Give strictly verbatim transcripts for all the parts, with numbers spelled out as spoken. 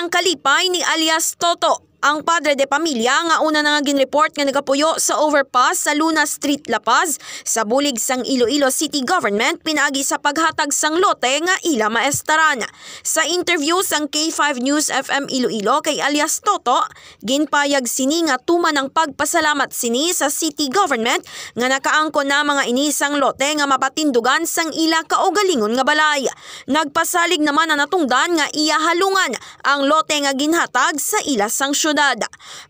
Ang kalipay ni alias Toto, ang padre de pamilya nga una na nga ginreport nga nagapuyo sa overpass sa Luna Street, La Paz, sa bulig sang Iloilo City Government pinaagi sa paghatag sang lote nga ila maestaran. Sa interview sang K five News F M Iloilo kay alias Toto, ginpayag sini nga tuman ang pagpasalamat sini sa City Government nga nakaangkon na mga ini sang lote nga mapatindugan sang ila kaugalingon nga balay. Nagpasalig naman ang natungdan nga iya halungan ang lote nga ginhatag sa ila sang syudad.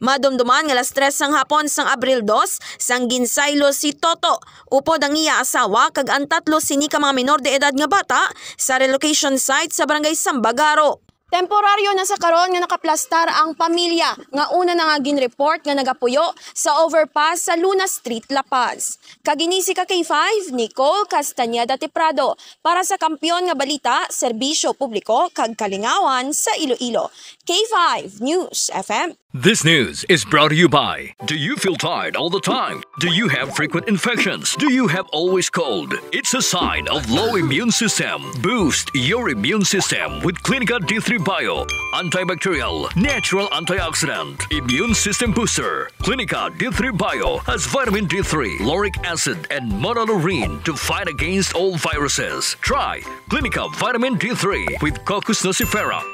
Madumduman nga alas tres sang hapon sang Abril dos, sang ginsaylo si Toto, upod ang iya asawa kag ang tatlo sini ka mga minor de edad nga bata sa relocation site sa Barangay Sambagaro. Temporaryo na sa karon nga nakaplastar ang pamilya nga una na nga ginreport nga nagapuyo sa overpass sa Luna Street, La Paz. Kag ini si ka K five, Nicole Castañeda Tiprado, para sa Kampiyon nga Balita, Serbisyo Publiko kag Kalingawan sa Iloilo. K five News F M. This news is brought to you by. Do you feel tired all the time? Do you have frequent infections? Do you have always cold? It's a sign of low immune system. Boost your immune system with Clinica D three Bio. Antibacterial, natural antioxidant, immune system booster. Clinica D three Bio has vitamin D three, lauric acid, and monolaurin to fight against all viruses. Try Clinica Vitamin D three with Cocos nucifera.